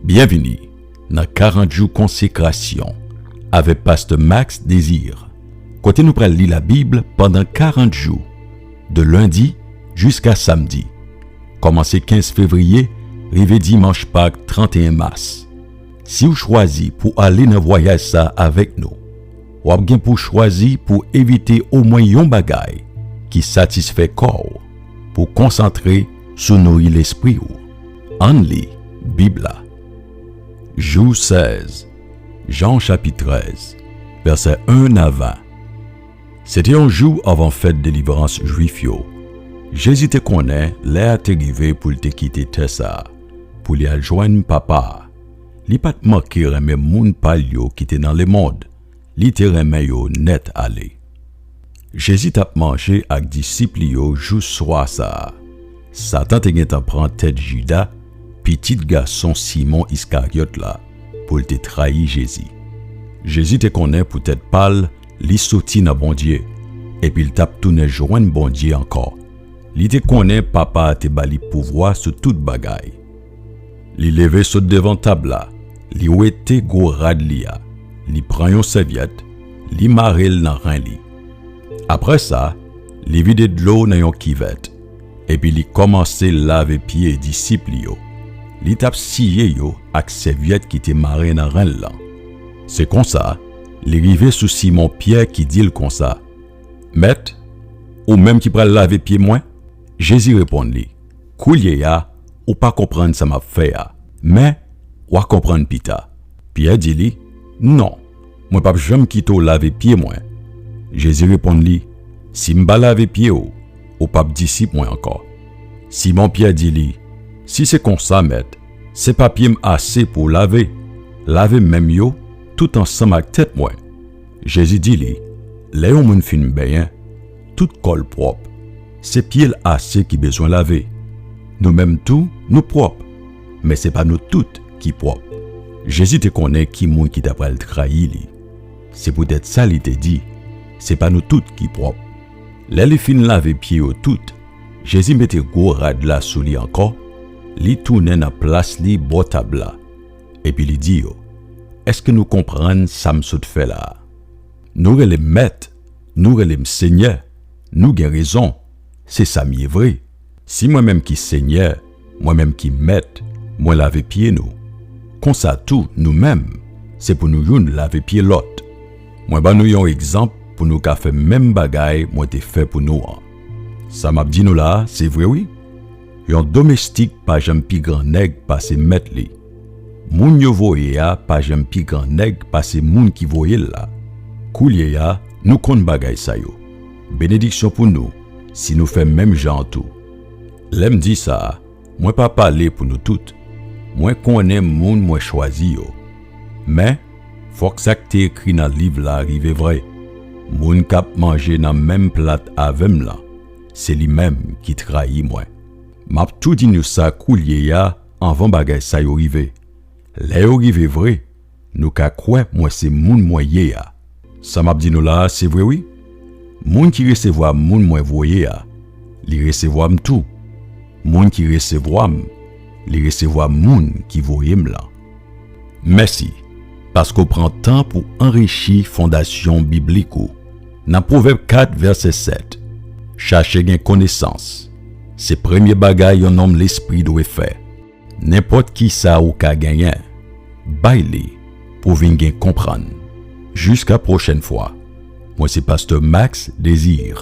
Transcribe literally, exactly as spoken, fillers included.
Byenvini nan karant jou konsekrasyon avèk Pastè Max Désir, kote nou pral li Labib pandan karant jou, de lendi jiska samdi, kòmanse kenz fevriye rive dimanch Pak trannteyen mas. Si w chwazi pou ale nan vwayaj sa a avèk nou, w ap gen pou chwazi pou evite omwen yon bagay ki satisfè kò w, pou konsantre sou nouri lespri w. Ann li Bib la. Jou sèz, Jan chapit trèz, vèsè en a ven. Se te yon jou anvan fèt delivrans Jwif yo. Jezi te konnen lè a te rive pou l te kite tè sa a, pou li al jwenn Papa a. Li pa t manke renmen moun pa l yo ki te nan lemonn. Li te renmen yo nèt ale. Jezi t ap manje ak disip li yo jou swa sa a. Satan te gentan pran tèt Jida, pitit gason Simon Iskaryòt la, pou l te trayi Jezi. Jezi te konnen poutèt pa l, li soti nan Bondye, epi l t ap tounen jwenn Bondye ankò. Li te konnen Papa a te ba li pouvwa sou tout bagay. Li leve sot devan tab la, li wete gwo rad li a, li pran yon sèvyèt, li mare l nan ren li. Apre sa, li vide dlo nan yon kivèt, epi li kòmanse lave pye disip li yo. Li t ap siye yo ak sèvyèt ki te mare nan ren l lan. Se konsa, li rive sou Simon Pyè ki di l konsa, "Mèt, ou menm ki pral lave pye mwen?" Jezi reponn li, "Koulye a, ou pa konprann sa m ap fè a, men w a konprann pita." Pyè di li, "Non, mwen p ap janm kite w lave pye mwen." Jezi reponn li, "Si m pa lave pye w, ou p ap disip mwen ankò." Simon Pyè di li, "Si se konsa, Mèt, se pa pye m ase pou w lave. Lave men m yo, tout ansanm ak tèt mwen." Jezi di li, "Lè yon moun fin benyen, tout kò l pwòp. Se pye l ase ki bezwen lave. Nou menm tou, nou pwòp, men se pa nou tout ki pwòp." Jezi te konnen ki moun ki ta pral trayi li. Se poutèt sa li te di, "Se pa nou tout ki pwòp." Lè li fin lave pye yo tout, Jezi mete gwo rad la sou li ankò, li tounen nan plas li bò tab la, epi li di yo, "Èske nou konprann sa m sot fè la a? Nou rele m Mèt, nou rele m Senyè, nou gen rezon, se sa m ye vre. Si mwen menm ki Senyè, mwen menm ki Mèt, mwen lave pye nou, konsa tou nou menm, se pou nou youn lave pye lòt. Mwen ban nou yon egzanp pou nou ka fè menm bagay mwen te fè pou nou an. Sa m ap di nou la a, se vre wi. Yon domestik pa janm pi gran nèg pase mèt li. Moun yo voye a pa janm pi gran nèg pase moun ki voye l la. Koulye a, nou konn bagay sa yo. Benediksyon pou nou si nou fè menm jan an tou." Lè m di sa a, mwen pa pale pou nou tout. Mwen konnen moun mwen chwazi yo. Men, fòk sa k te ekri nan liv la rive vre. Moun k ap manje nan menm plat avè m lan, se li menm ki trayi mwen. M ap tou di nou sa koulye a anvan bagay sa yo rive. Lè yo rive vre, nou ka kwè mwen se moun mwen ye a. Sa m ap di nou la a, se vre wi. Moun ki resevwa moun mwen voye a, li resevwa m tou. Moun ki resevwa m, li resevwa moun ki voye m lan. Mèsi, paske w pran tan pou anrichi fondasyon biblik ou. Nan Pwovèb kat, vèsè sèt, "Chache gen konesans. Se premye bagay yon nonm lespri dwe fè." Nenpòt ki sa ou ka genyen, bay li pou w vin gen konprann. Jiska pwochèn fwa, mwen se Pastè Max Désir.